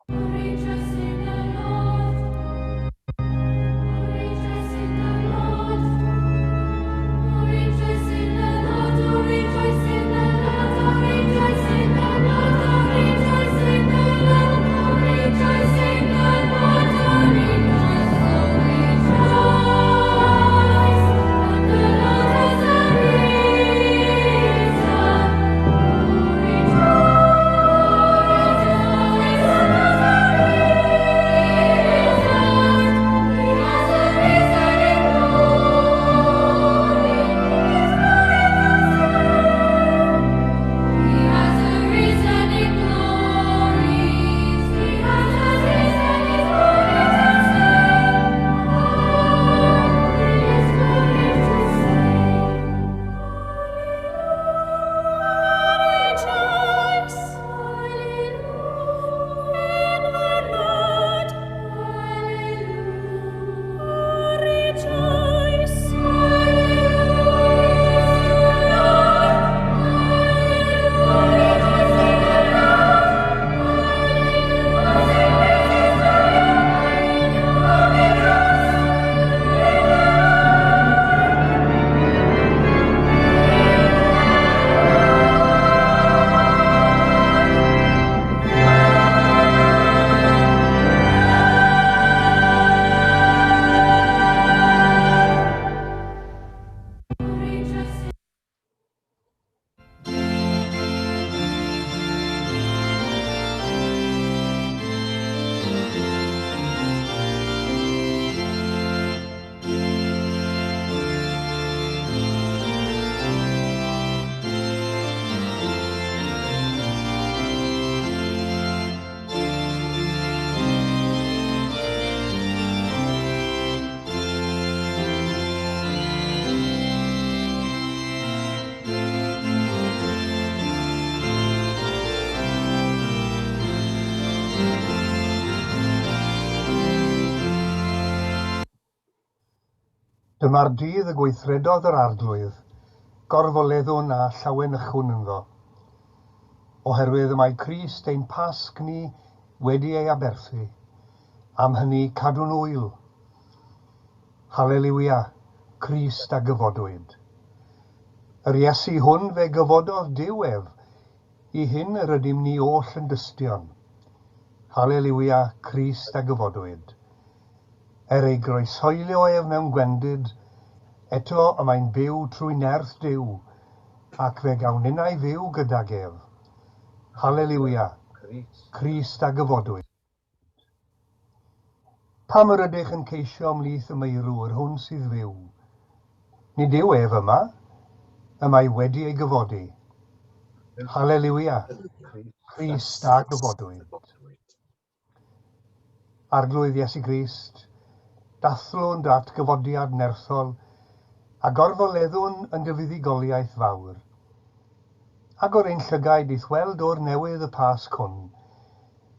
Rejoice in the Lord. Rejoice in the Lord. Rejoice in the Lord. Rejoice in the Lord. Rejoice in the Lord. Rejoice in the Lord. Rejoice in the Lord. Rejoice, oh rejoice. And the Lord has arisen. Rejoice in the Lord. Rejoice. Rejoice. Dyma'r dydd y gweithredodd yr Arglwydd, gorfoleddwn a llawenychwn ynddo. Oherwydd y mae Crist ein Pasg ni wedi ei aberthu, am hynny cadwn ŵyl. Haleliwia, Crist a gyfodwyd. Yr Iesu hwn fe gyfododd Duw ef, i hyn yr ydym ni oll yn dystion. Haleliwia, Crist a gyfodwyd. Er ei groeshoelio ef mewn gwendid, eto y mae'n byw trwy nerth Duw, ac fe gawn ninnau fyw gydag ef. Haleliwia, Crist a gyfodwyd. Pam yr ydych yn ceisio ymhlith y meirw yr hwn sydd fyw? Nid yw ef yma, y mae wedi ei gyfodi. Haleliwia, Crist a gyfodwyd. Arglwydd Iesu Grist, dathlwn dy atgyfodiad nerthol a gorfoleddwn yn dy fuddugoliaeth fawr. Agor ein llygaid i'th weld o'r newydd y Pasg hwn,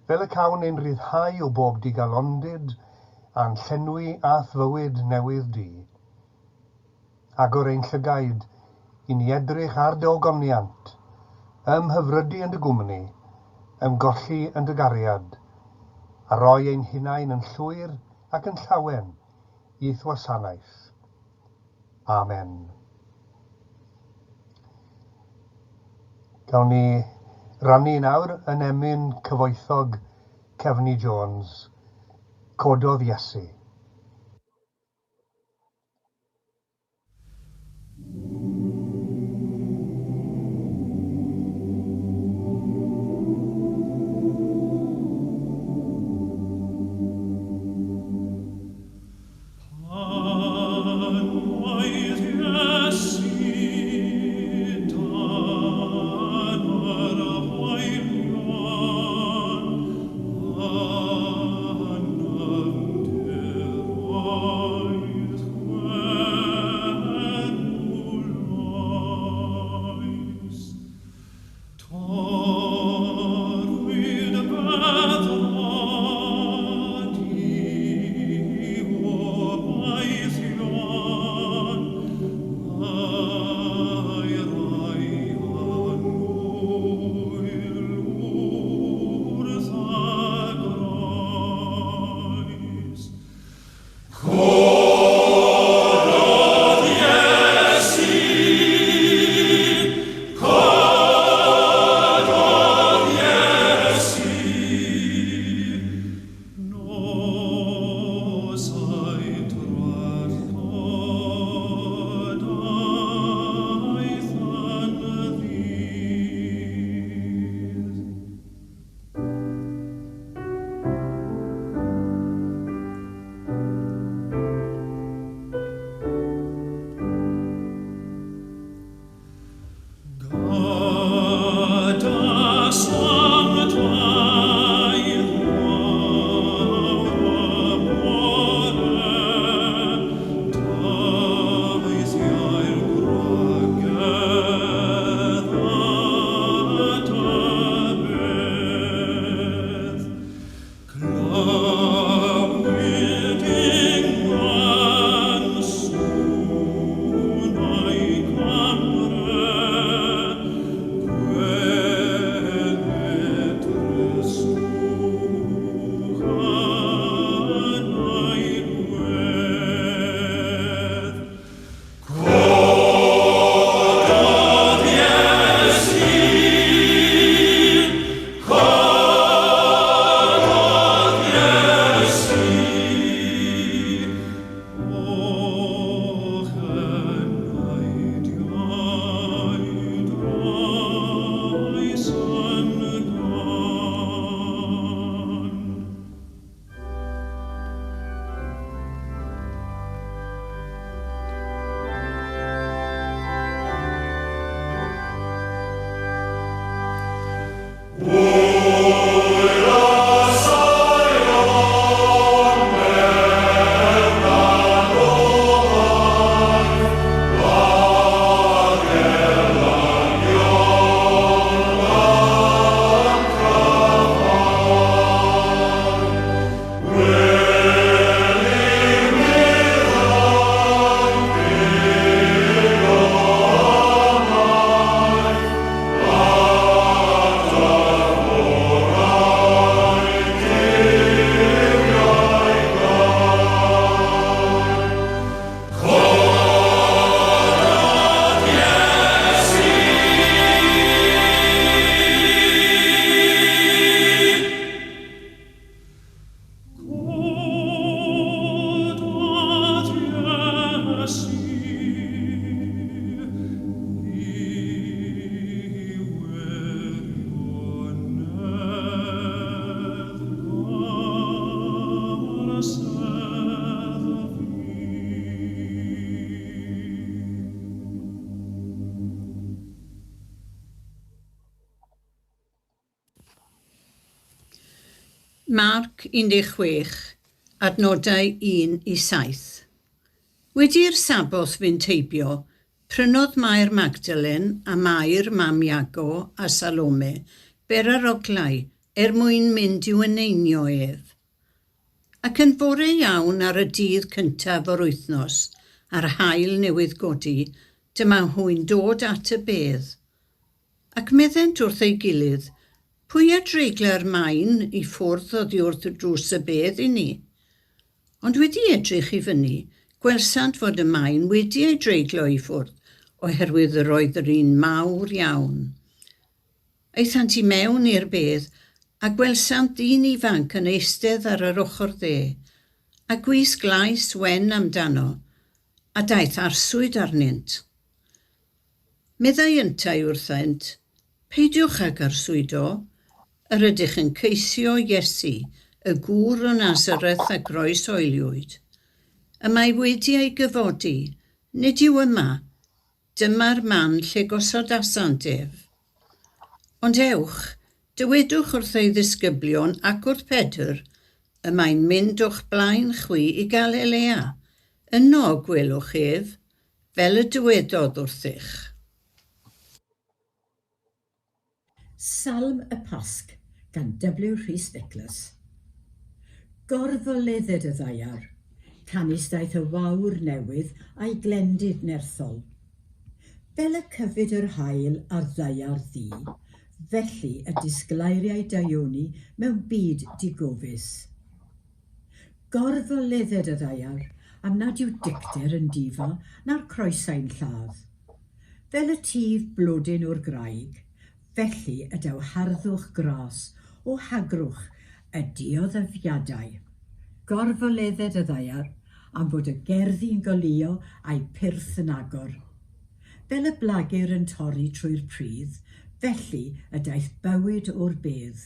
fel y cawn ein rhyddhau o bob digalondid a'n llenwi â'th fywyd newydd di. Agor ein llygaid i ni edrych ar dy ogoniant, ymhyfrydu yn dy gwmni, ymgolli yn dy gariad, a roi ein hunain yn llwyr ac yn llawen i'th wasanaeth. Amen. Gawn ni rannu nawr yn emyn cyfoethog Cefni Jones, Cododd Iesu. Pan oedd Iesu dan yr hoelion yn nyfnder. Marc 16, adnodau 1 i 7. Wedi i'r Saboth fynd heibio, prynodd Mair Magdalen a Mair mam Iago a Salome beraroglau er mwyn mynd i'w eneinio ef. Ac yn fore iawn ar y dydd cyntaf o'r wythnos, a'r haul newydd godi, dyma hwy'n dod at y bedd. Ac meddent wrth ei gilydd, Pwy a dreigla'r maen i ffwrdd oddi wrth drws y bedd i ni? Ond wedi edrych i fyny, gwelsant fod y maen wedi ei dreiglo i ffwrdd, oherwydd yr oedd yr un mawr iawn. Aethant i mewn i'r bedd, a gwelsant ddyn ifanc yn eistedd ar yr ochr dde, a gwisg laes wen amdano, a daeth arswyd arnynt. Meddai yntau wrthynt, Peidiwch ag arswydo, yr ydych yn ceisio Iesu, y gŵr o Nasareth a groeshoeliwyd. Y mae wedi ei gyfodi, nid yw yma, dyma'r man lle gosodasant ef. Ond ewch, dywedwch wrth ei ddisgyblion ac wrth Pedr, y mae'n mynd o'ch blaen chwi i Galilea, yno y gwelwch ef, Fel y dywedodd wrthych. Salm y Pasg gan W. Rhys Nicholas. Gorfoledded y ddaear, canys daeth y wawr newydd a'i glendid nerthol. Fel y cyfyd yr haul ar ddaear ddu, felly y disglairiai daioni mewn byd digofus. Gorfoledded y ddaear, am nad yw dicter yn difa na'r croesau'n lladd. Fel y tyf blodyn o'r graig, felly y daw harddwch gras o hagrwch y dioddefiadau. Gorfoledded y ddaear, am fod y gerddi'n goleuo a'u pyrth yn agor. Fel y blagur yn torri trwy'r pridd, felly y daeth bywyd o'r bedd.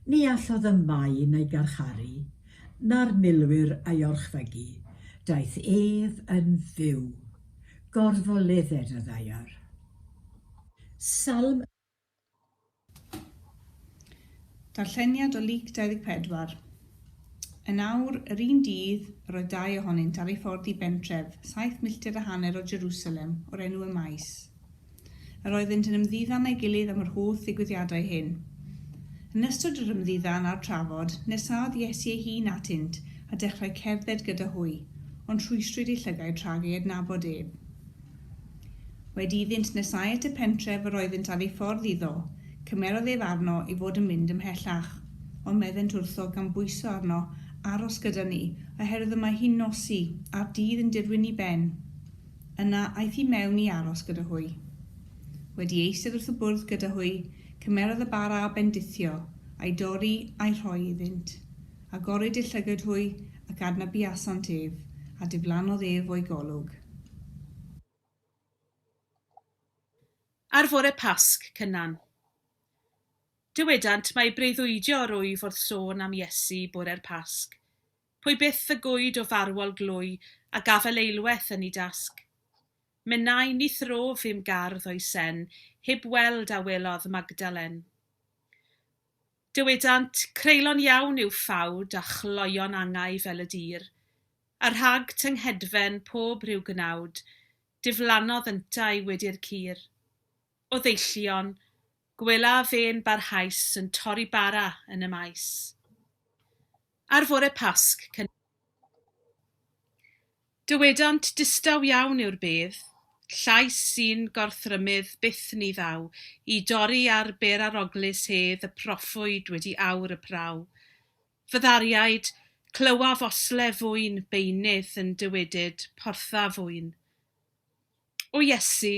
Ni allodd y maen ei garcharu, na'r milwyr ei orchfygu, daeth ef yn fyw. Gorfoledded y ddaear. Salm. Darlleniad o Luc 24. Yn awr, yr un dydd, yr oedd dau ohonynt ar eu ffordd i bentref, saith milltir a hanner o Jerusalem, o'r enw Emmaus. Yr oeddynt yn ymddiddan â'i gilydd am yr holl ddigwyddiadau hyn. Yn ystod yr ymddiddan a'r trafod, nesaodd Iesu ei hun atynt, a dechrau cerdded gyda hwy, ond rhwystrwyd eu llygaid rhag ei adnabod ef. Wedi iddynt nesáu at y pentref yr oeddynt ar eu ffordd iddo, cymerodd ef arno ei fod yn mynd ymhellach. Ond meddent wrtho, gan bwyso arno, Aros gyda ni, oherwydd y mae hi'n nosi, a'r dydd yn dirwyn i ben. Yna, aeth i mewn i aros gyda hwy. Wedi eistedd wrth y bwrdd gyda hwy, cymerodd y bara a bendithio, a'i dorri, a'i rhoi iddynt. Agorwyd eu llygaid hwy, ac adnabuasant ef, a diflannodd ef o'u golwg. Ar fore Pasg, Cynan. Dywedant mai breuddwydio yr wyf wrth sôn am Iesu bore'r Pasg. Pwy byth y gwyd o farwol glwy a gafel eilweth yn 'i dasg? Minnau, ni throf i'm gardd o'i sen heb weld a welodd Magdalen. Dywedant, creulon iawn yw ffawd a chloeon angau fel y dur, a rhag tynghedfen pob rhyw gnawd, diflannodd yntau wedi'r cur. O ddeillion, gwelaf fe'n barhaus yn torri bara yn y maes. Ar fore Pasg cyn. Dywedant, Distaw iawn yw'r bedd, llais sy'n gorthrymydd byth ni ddaw i dorri ar beraroglus hedd y proffwyd wedi awr y praw. Fyddariaid, clywaf osle fwyn beunydd yn dywedyd, Portha fwyn. O Iesu,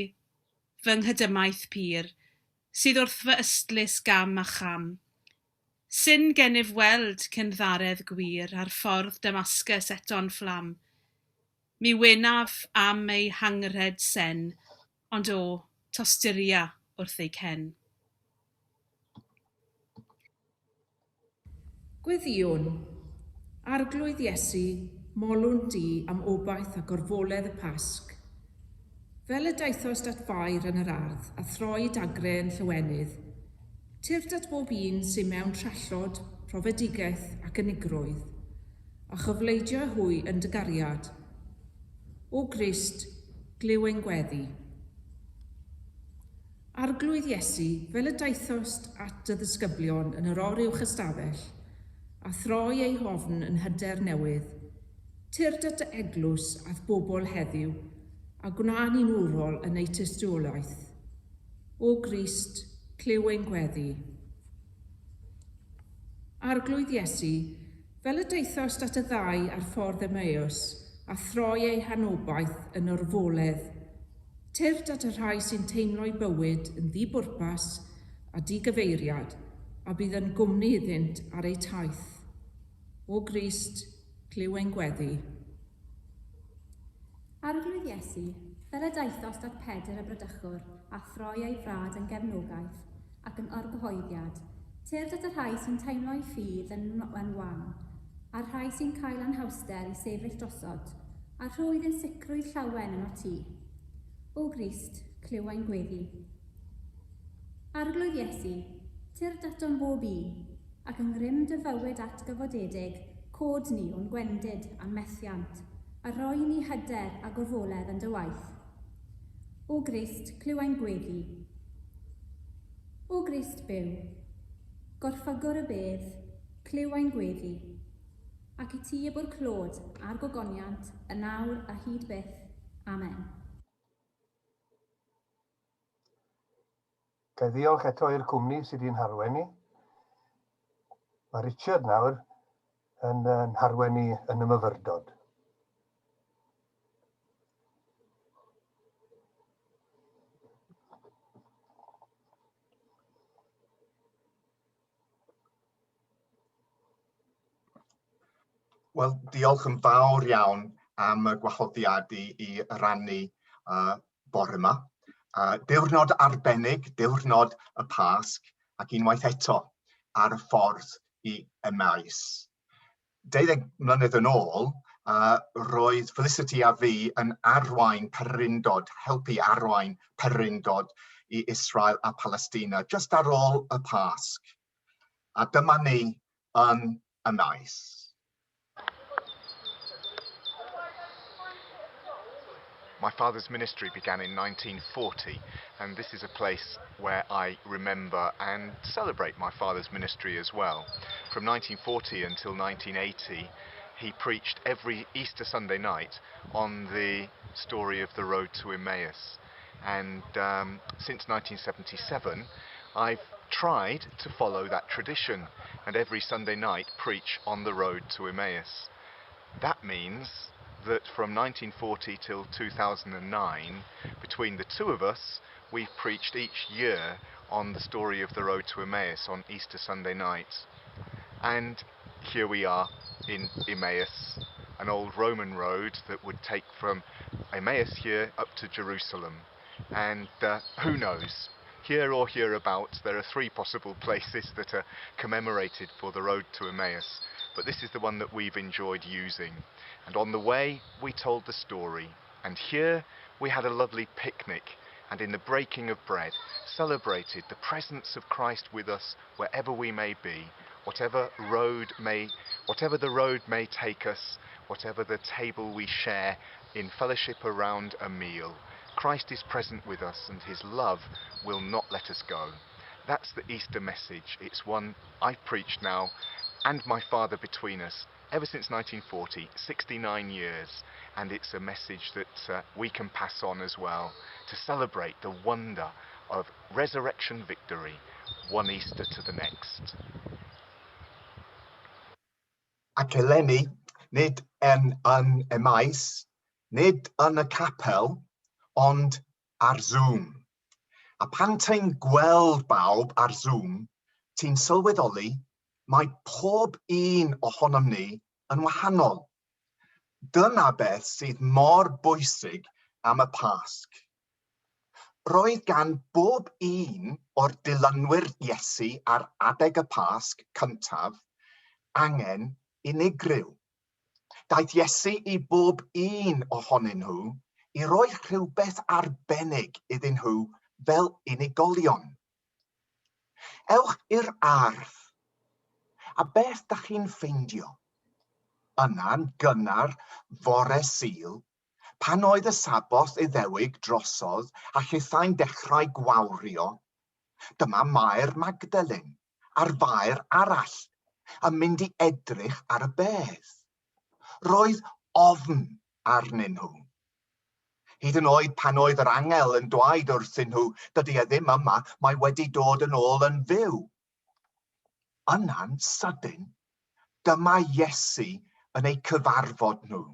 fy nghydymaith pur, sydd wrth fy ystlys gam a cham, Syn gennyf weld cynddaredd gwir ar ffordd Damascus eto'n fflam. Mi wenaf am ei hanghred sen, ond o, tosturia wrth ei cen. Gweddïwn. Arglwydd Iesu, molwn di am obaith a gorfoledd y Pasg. Fel y daethost at Fair yn yr ardd a throi dagre yn llawenydd, Tyrd at bob un sy mewn trallod, profedigaeth ac unigrwydd, a chyfleidio hwy yn dy gariad. O Grist, glyw ein gweddi. Arglwydd Iesu, fel y daethost at dy ddisgyblion yn yr oruwch ystafell, a throi eu hofn yn hyder newydd, tyrd at dy eglwys a'th bobl heddiw, a gwna ni'n wrol yn eu tystiolaeth. O Grist, clyw ein gweddi. Arglwydd Iesu, fel y daethost at y ddau ar ffordd Emmaus, a throi eu hanobaith yn orfoledd, tyrd at y rhai sy'n teimlo'u bywyd yn ddi-bwrpas a di-gyfeiriad, a bydd yn gwmni iddynt ar eu taith. O Grist, clyw ein gweddi. Arglwydd Iesu, fel y daethost at Pedr y bradychwr, a throi ei frad yn gefnogaeth ac yn orgyhoeddiad, tyrd at y rhai sy'n teimlo'u ffydd yn yn wan, a'r rhai sy'n cael anhawster i sefyll drosod, a rho iddynt sicrwydd llawen ynot ti. O Grist, clyw ein gweddi. Arglwydd Iesu, tyrd atom bob un, ac yng ngrym dy fywyd atgyfodedig, cod ni o'n gwendid a'n methiant, a rhoi i ni hyder a gorfoledd yn dy waith. O Grist, clyw ein gweddi. O Grist byw, gorffygwr y bedd, clyw ein gweddi. Ac i ti y bo'r clod a'r gogoniant yn awr a hyd byth. Amen. Ga i ddiolch eto i'r cwmni sydd wedi'n harwen ni. Mae Richard nawr yn yn harwen ni yn y myfyrdod. Wel, diolch yn fawr iawn am y gwahoddiad i, i rannu bore yma. Diwrnod arbennig, diwrnod y Pasg, ac unwaith eto ar y ffordd i Emmaus. 12 mlynedd yn ôl, roedd Felicity a fi yn arwain pererindod, helpu arwain pererindod i Israel a Palestina, just ar ôl y Pasg. A dyma ni yn y maes. My father's ministry began in 1940, and this is a place where I remember and celebrate my father's ministry as well. From 1940 until 1980, he preached every Easter Sunday night on the story of the road to Emmaus. And since 1977, I've tried to follow that tradition and every Sunday night preach on the road to Emmaus. That means that from 1940 till 2009, between the two of us, we've preached each year on the story of the road to Emmaus on Easter Sunday night. And here we are in Emmaus, an old Roman road that would take from Emmaus here up to Jerusalem. And who knows, here or hereabouts there are three possible places that are commemorated for the road to Emmaus, but this is the one that we've enjoyed using. And on the way we told the story, and here we had a lovely picnic, and in the breaking of bread celebrated the presence of Christ with us wherever we may be, whatever road may, whatever the road may take us, whatever the table we share in fellowship around a meal. Christ is present with us and his love will not let us go. That's the Easter message. It's one I've preached now and my father between us ever since 1940, 69 years, and it's a message that we can pass on as well to celebrate the wonder of resurrection victory, one Easter to the next. Ac eleni, nid yn, yn Emmaus, nid yn y capel, ond ar Zoom. A pan ti'n gweld bawb ar Zoom, ti'n sylweddoli mae pob un ohonom ni yn wahanol. Dyna beth sydd mor bwysig am y Pasg. Roedd gan bob un o'r dilynwyr Iesu ar adeg y Pasg cyntaf angen unigryw. Daeth Iesu i bob un ohonyn nhw i roi rhywbeth arbennig iddyn nhw fel unigolion. Ewch i'r ardd. A beth da chi'n ffeindio? Yna'n gynnar fore Sul, pan oedd y Saboth Iddewig drosodd a hithau'n dechrau gwawrio, dyma Mair Magdalene a'r Fair arall yn mynd i edrych ar y bedd. Roedd ofn arnyn nhw. Hyd yn oed pan oedd yr angel yn dwaid wrthyn nhw, dydy e ddim yma, mae wedi dod yn ôl yn fyw. Yna'n sydyn, dyma Iesu yn eu cyfarfod nhw.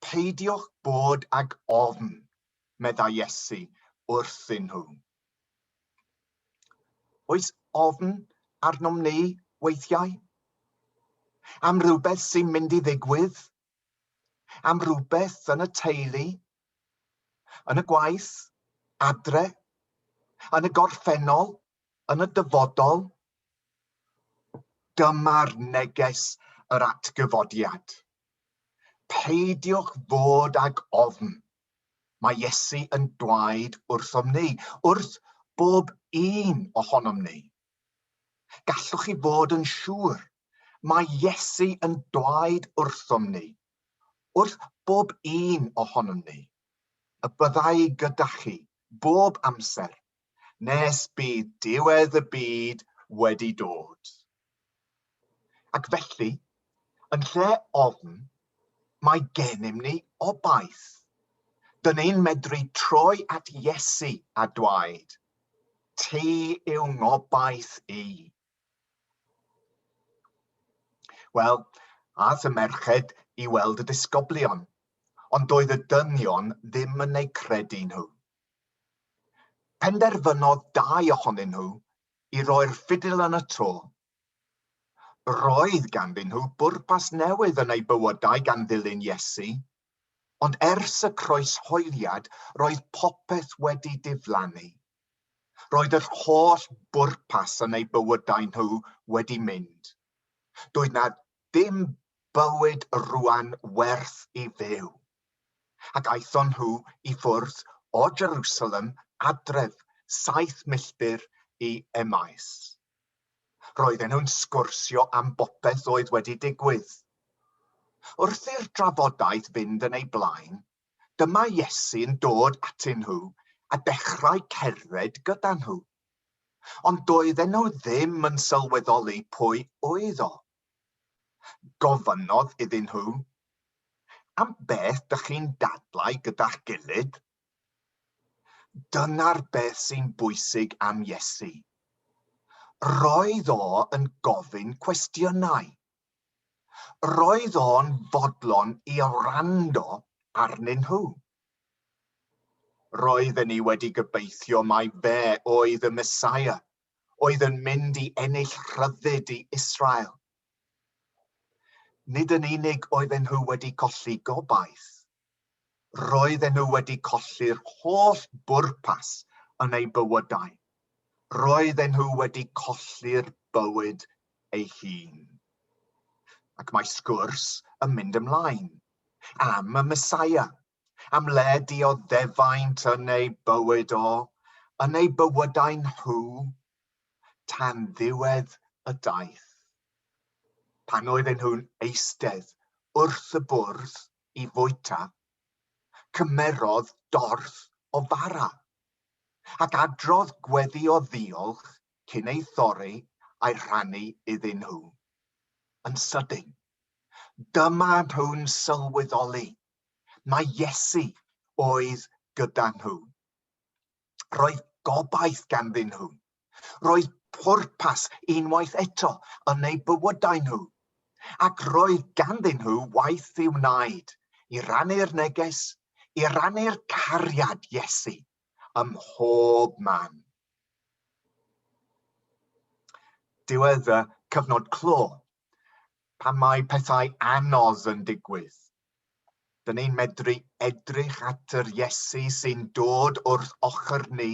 Peidiwch bod ag ofn, meddai Iesu wrthyn nhw. Oes ofn arnom ni weithiau? Am rywbeth sy'n mynd i ddigwydd? Am rywbeth yn y teulu? Yn y gwaith? Adre? Yn y gorffennol? Yn y dyfodol? Dyma'r neges yr atgyfodiad. Peidiwch fod ag ofn. Mae Iesu yn dwaed wrthom ni, wrth bob un ohonom ni. Gallwch chi fod yn siŵr, mae Iesu yn dwaed wrthom ni, wrth bob un ohonom ni, y byddai gyda chi bob amser, nes bydd diwedd y byd wedi dod. Ac felly, yn lle ofn, mae gennym ni obaith. Dyn ni'n medru troi at Iesu a dweud, Ti yw ngobaith i. Wel, aeth y merched i weld y disgyblion, ond doedd y dynion ddim yn eu credu nhw. Penderfynodd dau ohonyn nhw i roi'r ffidil yn y to. Roedd ganddyn nhw bwrpas newydd yn eu bywydau gan ddilyn Iesu, ond ers y croeshoeliad roedd popeth wedi diflannu. Roedd yr holl bwrpas yn eu bywydau nhw wedi mynd. Doedd 'na ddim bywyd rŵan werth i fyw. Ac aethon nhw i ffwrdd o Jerusalem adref, 7 milltir i Emmaus. Roedden nhw'n sgwrsio am bopeth oedd wedi digwydd. Wrth i'r drafodaeth fynd yn ei blaen, dyma Iesu'n dod atyn nhw a dechrau cerdded gyda nhw. Ond doedden nhw ddim yn sylweddoli pwy oedd o. Gofynnodd iddyn nhw, Am beth dych chi'n dadlau gyda'ch gilydd? Dyna'r beth sy'n bwysig am Iesu. Roedd o yn gofyn cwestiynau. Roedd o'n fodlon i wrando arnyn nhw. Roedden ni wedi gobeithio mai fe oedd y Mesaia, oedd yn mynd i ennill rhyddid i Israel. Nid yn unig oedden nhw wedi colli gobaith, roedden nhw wedi colli'r holl bwrpas yn eu bywydau. Roedden nhw wedi colli'r bywyd ei hun. Ac mae sgwrs yn mynd ymlaen am y Mesaia, am le dioddefaint yn ei bywyd o, yn eu bywydau nhw, tan ddiwedd y daith. Pan oedden nhw'n eistedd wrth y bwrdd i fwyta, cymerodd dorth o fara, ac adrodd gweddi o ddiolch cyn ei thorri a'i rhannu iddyn nhw. Yn sydyn, dyma nhw'n sylweddoli mai Iesu oedd gyda nhw. Roedd gobaith ganddyn nhw. Roedd pwrpas unwaith eto yn eu bywydau nhw. Ac roedd ganddyn nhw waith i'w wneud, i rannu'r neges, i rannu'r cariad Iesu ym mhob man. Diwedd y cyfnod clo, pan mae pethau anodd yn digwydd, dyn ni'n medru edrych at yr Iesu sy'n dod wrth ochr ni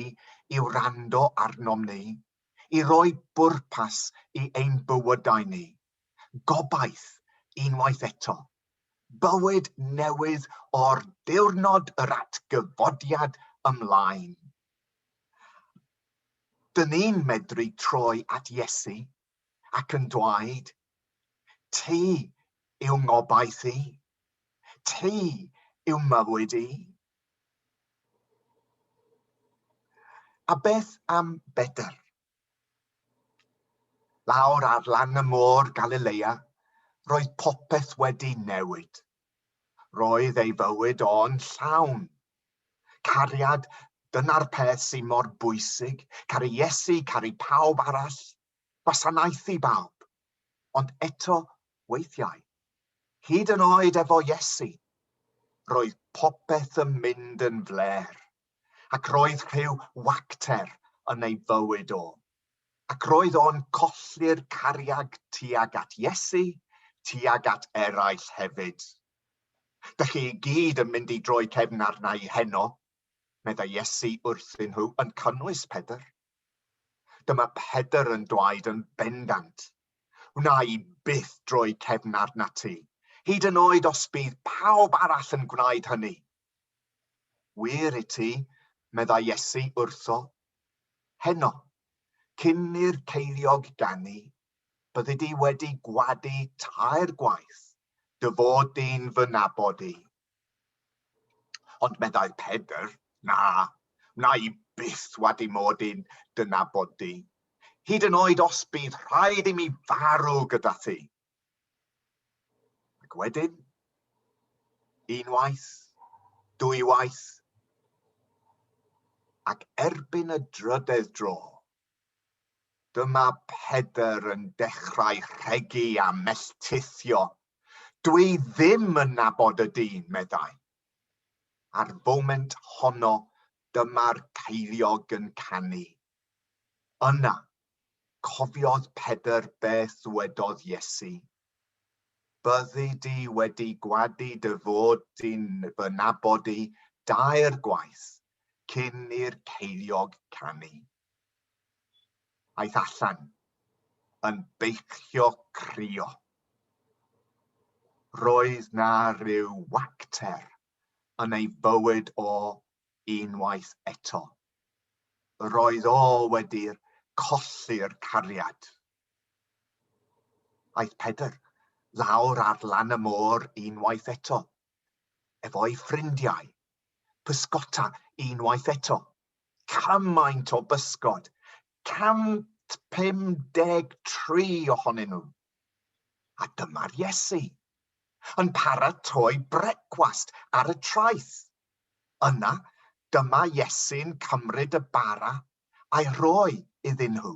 i wrando arnom ni, i roi bwrpas i ein bywydau ni, gobaith unwaith eto, bywyd newydd o'r diwrnod yr atgyfodiad ymlaen. Dyn ni'n medru troi at Iesu. ac yn dweud, Ti yw ngobaith i. Ti yw mywyd i. A beth am Bedr? Lawr ar lan y môr Galilea, roedd popeth wedi newid. Roedd ei fywyd o'n llawn. Cariad, dyna'r peth sy'n mor bwysig. Caru Iesu, caru pawb arall, gwasanaethu bawb. Ond eto, weithiau, hyd yn oed efo Iesu, roedd popeth yn mynd yn flêr, ac roedd rhyw wacter yn ei fywyd o. Ac roedd o'n colli'r cariad tuag at Iesu, tuag at eraill hefyd. Dych chi i gyd yn mynd i droi cefn arna i heno, meddai Iesu wrthyn nhw, yn cynnwys Pedr. Dyma Pedr yn dweud yn bendant, Wna i byth droi cefn arna ti, hyd yn oed os bydd pawb arall yn gwneud hynny. Wir i ti, meddai Iesu wrtho, heno, cyn i'r ceiliog ganu, byddi di wedi gwadu tair gwaith dy fod di'n fy nabod i. Ond meddai Pedr, Na, wna i byth wadu mod i'n dy nabod di, hyd yn oed os bydd rhaid i mi farw gyda thi. Ac wedyn, unwaith, dwywaith, ac erbyn y drydedd dro, Dyma Pedr yn dechrau rhegi a melltithio. Dwi ddim yn nabod y dyn, meddai. A'r foment honno dyma'r ceiliog yn canu. Yna, cofiodd Pedr beth ddwedodd Iesu. Byddi di wedi gwadu dy fod di'n fy nabod i dair gwaith cyn i'r ceiliog canu. Aeth allan yn beichio crio. Roedd 'na ryw wacter yn ei fywyd o unwaith eto. Roedd o wedi'r colli'r cariad. Aeth Pedr lawr ar lan y môr unwaith eto, efo'i ffrindiau, pysgota unwaith eto. Cymaint o bysgod, 153 ohonyn nhw. A dyma'r Iesu, yn paratoi brecwast ar y traeth. Yna, dyma Iesu'n cymryd y bara a'i rhoi iddyn nhw.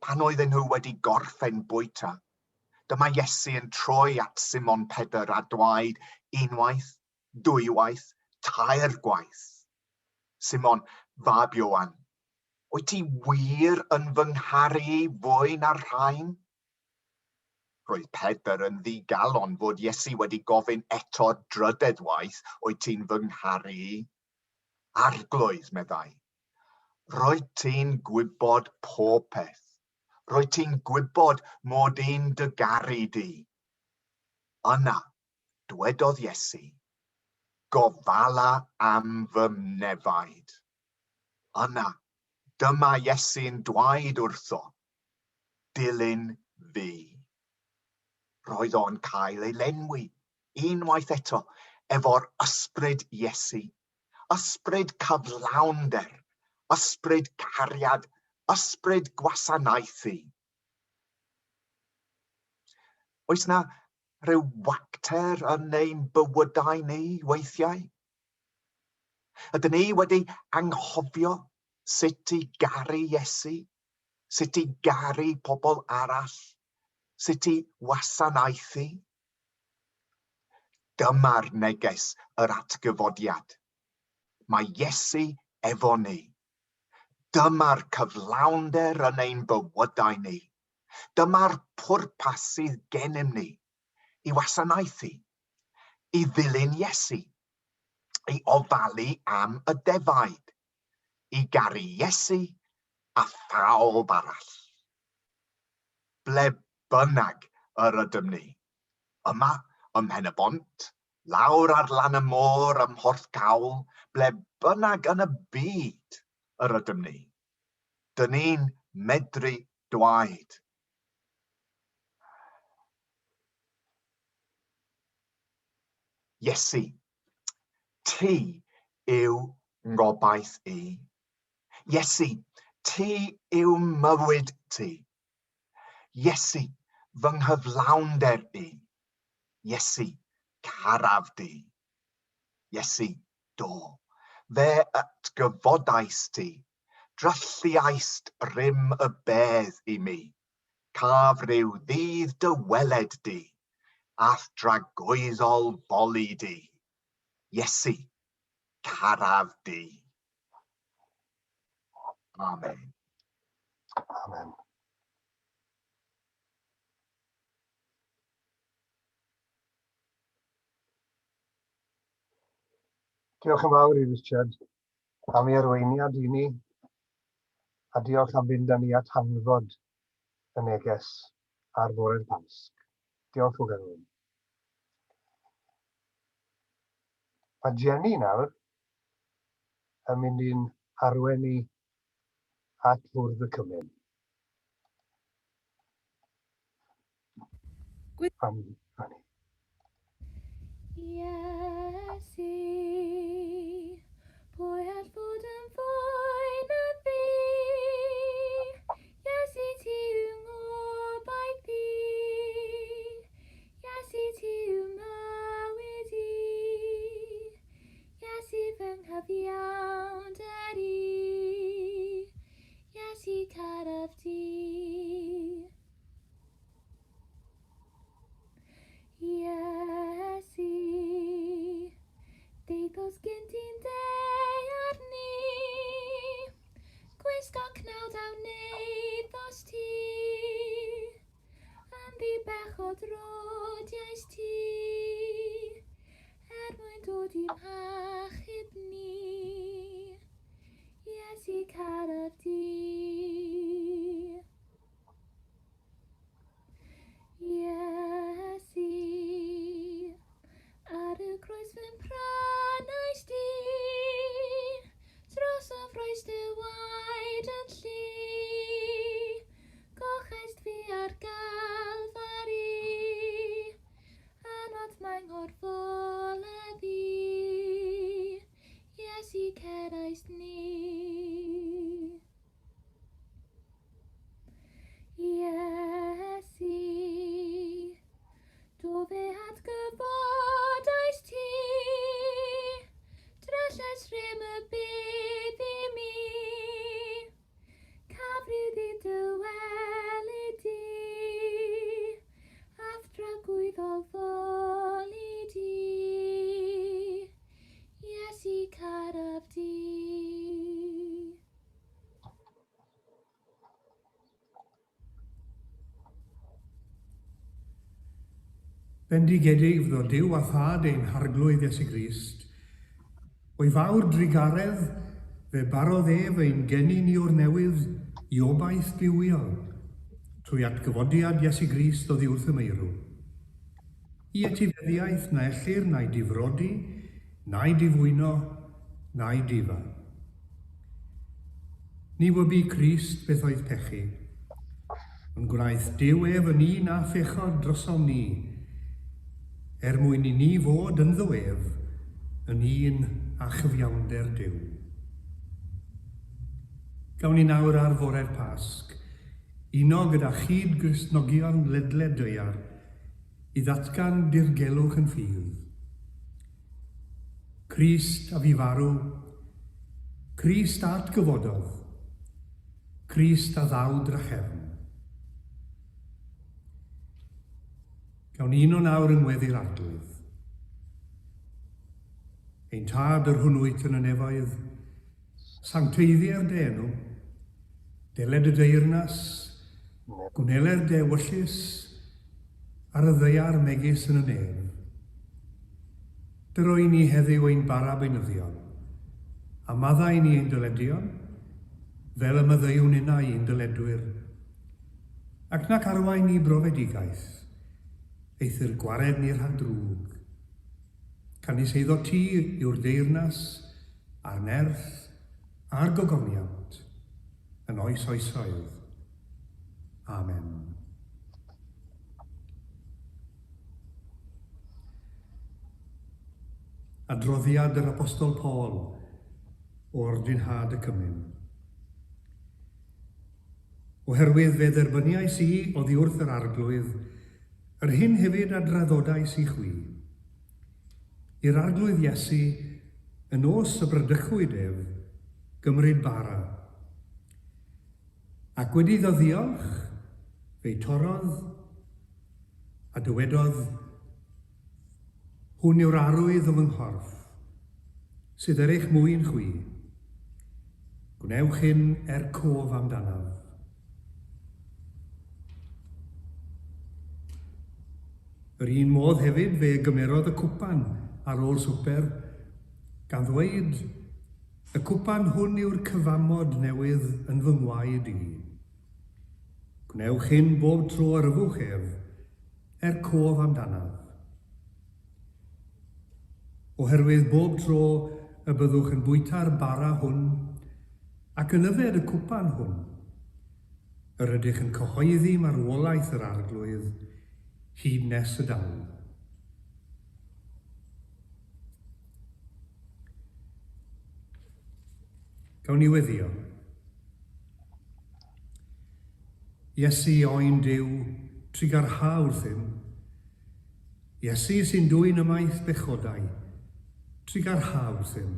Pan oedden nhw wedi gorffen bwyta, dyma Iesu yn troi at Simon Pedr a dweud unwaith, dwywaith, tair gwaith. Simon, fab Ioan, wyt ti wir yn fy ngharu i fwy na'r rhain? Roedd Pedr yn ddigalon fod Iesu wedi gofyn eto drydedd waith, wyt ti'n fy ngharu i? Arglwydd, meddai, rwyt ti'n gwybod pob peth. Rwyt ti'n gwybod mod i'n dy garu di. Yna, Dwedodd Iesu, Gofala am fy mnefaid. Yna, dyma Iesu'n dwaid wrtho, Dilyn fi. Roedd o'n cael ei lenwi, unwaith eto, efo'r ysbryd Iesu, ysbryd cyflawnder, ysbryd cariad, ysbryd gwasanaethu. Oes 'na rhyw wacter yn ein bywydau ni weithiau? Ydyn ni wedi anghofio sut i garu Iesu, sut i garu pobl arall, sut i wasanaethu? Dyma'r neges yr atgyfodiad. Mae Iesu efo ni. Dyma'r cyflawnder yn ein bywydau ni. Dyma'r pwrpas sydd gennym ni, i wasanaethu, i ddilyn Iesu, i ofalu am y defaid, i garu Iesu a phawb arall. Ble bynnag yr ydym ni, yma ym Mhen-y-bont, lawr ar lan y môr ym Mhorthcawl, ble bynnag yn y byd yr ydym ni, dyn ni'n medru dwaed. Iesu, ti yw ngobaith i. Iesu, ti yw mywyd ti. Iesu, fy nghyflawnder i. Iesu, caraf di. Iesu, do, fe atgyfodais ti, drylliaist rym y bedd i mi. Caf ryw ddydd dy weled di, a'th dragwyddol foli di. Iesu, caraf di. Amen. Amen. Diolch yn fawr i Richard am ei arweiniad i ni, a diolch am fynd â ni at hanfod y neges ar fore'r Pasg. Diolch o galon. Mae Jenny nawr yn mynd i'n arwain ni at fwrdd y cymun. Fanny. Fanny. Iesu, pwy all fod yn fwy na fi? Iesu, ti yw ngobaith i. Iesu, ti yw mywyd i. Iesu, fy nghyfiawnder i. Iesu, caraf di. Iesu, deithos gynt i'n deall ni, gwisgo cnawd a wnaethost ti, yn ddi-bechod rodiaist ti, er mwyn dod i'n hachub ni. Iesu, caraf di. Iesu, ar y groes fy mhrynais di, dros o froes dy waed yn llu, gochaist fi ar Galfari, anod mae nghorfoledd i, Iesu ceraist ni. Iesu, do fe atgyfodais ti, drylles rhym y bydd i mi, caf rhyw ddydd dy welyd di, a'th dragwyddol foli di, Iesu caraf di. Bendigedig fyddo Duw a Thad ein Harglwydd Iesu Grist. O'i fawr drugaredd, fe barodd ef ein geni ni o'r newydd i obaith duwiol, trwy atgyfodiad Iesu Grist oddi wrth y meirw. I etifeddiaeth na ellir na'i difrodi, na'i difwyno, na'i difa. Ni wybu Crist beth oedd pechu, ond gwnaeth Duw ef yn un â phechod drosom ni, er mwyn i ni fod ynddo ef yn un â chyfiawnder Duw. Gawn ni nawr ar fore'r Pasg, uno gyda chyd-Gristnogion ledled daear, i ddatgan dirgelwch yn ffydd. Crist a fu farw, Crist a atgyfododd, Crist a ddaw drachefn. Gawn ni uno nawr yng ngweddi'r Arglwydd. Ein Tad yr hwn wyt yn y nefoedd, sancteiddier dy enw, deled y deyrnas, Gwneler dy ewyllys ar y ddaear megis yn y nef. Dyro i ni heddiw ein bara beunyddiol, a maddau i ni ein dyledion, fel y maddeuwn ninnau i'n dyledwyr. Ac nac arwain ni i brofedigaeth, eithr gwared ni rhag drwg. Canys eiddo ti yw'r deyrnas, a'r nerth, a'r gogoniant, yn oes oesoedd. Amen. Adroddiad yr Apostol Paul o Ordinhad y Cymun. Oherwydd fe dderbyniais i oddi wrth yr Arglwydd yr hyn hefyd a draddodais i chwi. I'r Arglwydd Iesu, y nos y bradychwyd ef, gymryd bara. Ac wedi iddo ddiolch, fe'i torrodd, a dywedodd, Hwn yw'r arwydd o fy nghorff, sydd er eich mwyn chwi. Gwnewch hyn er cof amdanaf. Yr un modd hefyd fe gymerodd y cwpan ar ôl swper, gan ddweud, Y cwpan hwn yw'r cyfamod newydd yn fy ngwaed i. Gwnewch hyn bob tro yr yfwch ef, er cof amdanaf. Oherwydd bob tro y byddwch yn bwyta'r bara hwn ac yn yfed y cwpan hwn, yr ydych yn cyhoeddi marwolaeth yr Arglwydd hyd nes y daw. Gawn ni weddio. Iesu, Oen Duw, trugarha wrthym. Iesu sy'n dwyn ymaith bechodau, trugarha wrthym.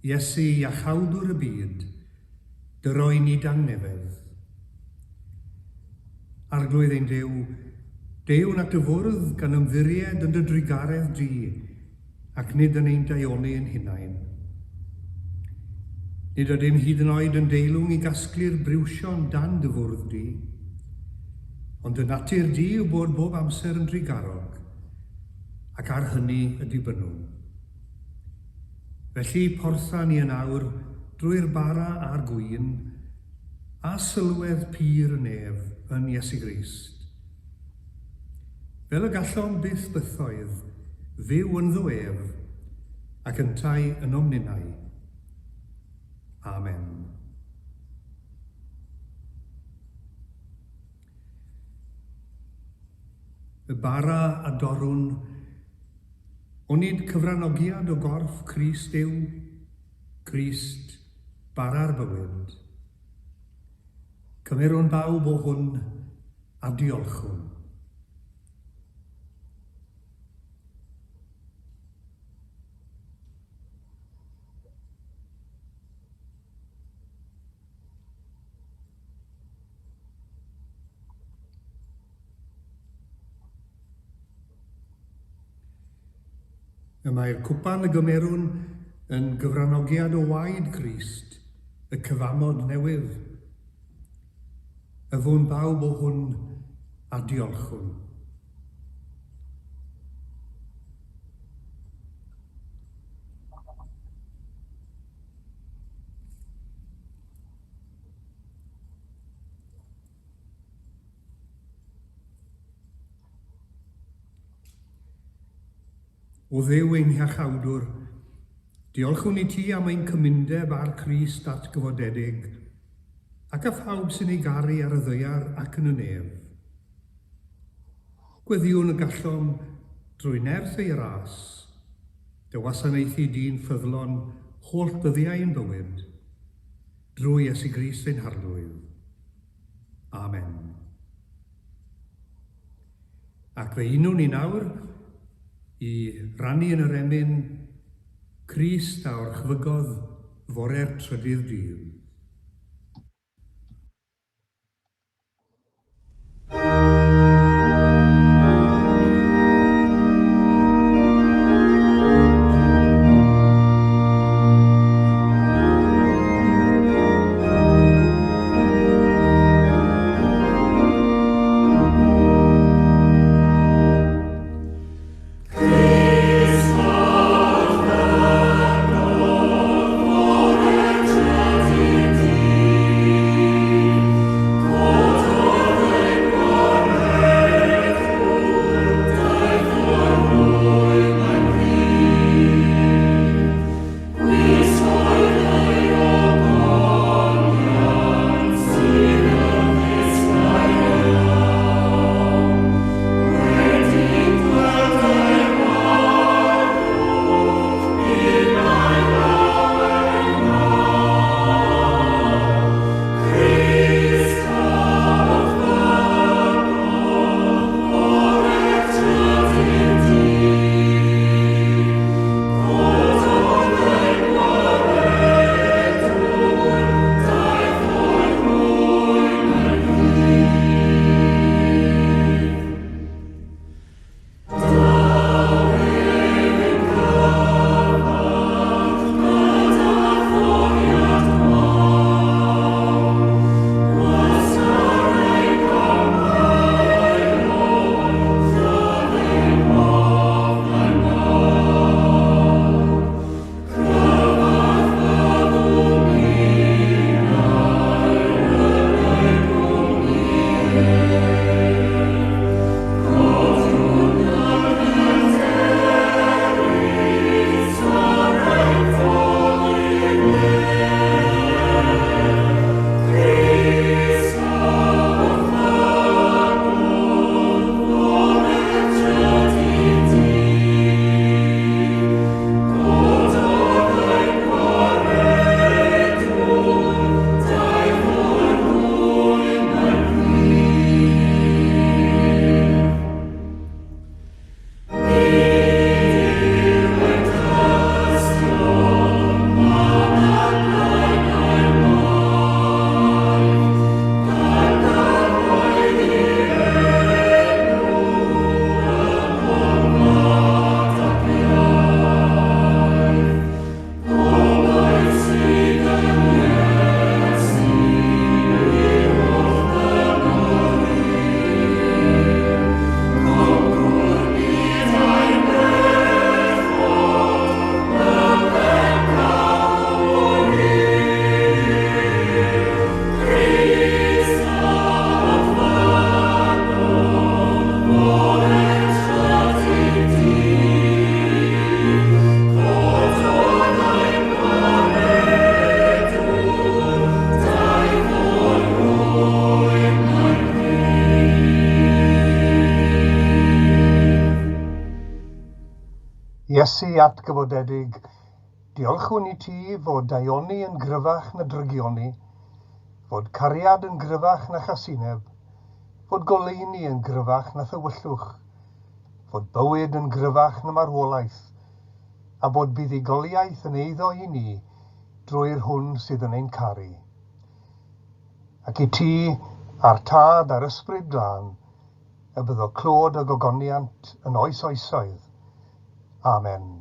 Iesu, Iachawdwr y byd, dyro i ni dangnefedd. Arglwydd ein Duw, deuwn at dy fwrdd gan ymddiried yn dy drugaredd di, ac nid yn ein daioni ein hunain. Nid ydym hyd yn oed yn deilwng i gasglu'r briwsion dan dy fwrdd di. Ond dy natur di yw bod bob amser yn drugarog, ac ar hynny y dibynnwn. Felly, portha ni yn awr drwy'r bara a'r gwin, a sylwedd pur y nef yn Iesu Grist. Fel y gallom byth bythoedd fyw ynddo ef, ac yntau ynom ninnau. Amen. Y bara a dorwn, onid cyfranogiad o gorff Crist yw? Crist, bara'r bywyd. Cymerwn bawb o hwn a diolchwn. Y mae'r cwpan y gymerwn yn gyfranogiad o waed Crist, y cyfamod newydd. Yfwn bawb o hwn a diolchwn. O Dduw ein Hiachawdwr, diolchwn i ti am ein cymundeb â'r Crist atgyfodedig, ac â phawb sy'n ei garu ar y ddaear ac yn y nef. Gweddïwn y gallom, drwy nerth ei ras, dy wasanaethu di'n ffyddlon holl ddyddiau ein bywyd, drwy Iesu Grist ein Harglwydd. Amen. Ac fe unwn ni nawr i rannu yn yr emyn Crist a orchfygodd fore'r trydydd dydd. Christ, Iesu atgyfodedig, diolchwn i ti fod daioni yn gryfach na drygioni, fod cariad yn gryfach na chasineb, fod goleuni yn gryfach na thywyllwch, fod bywyd yn gryfach na marwolaeth, a bod buddugoliaeth yn eiddo i ni drwy'r hwn sydd yn ein caru. Ac i ti, a'r Tad a'r Ysbryd Glân, y byddo clod a gogoniant yn oes oesoedd. Amen.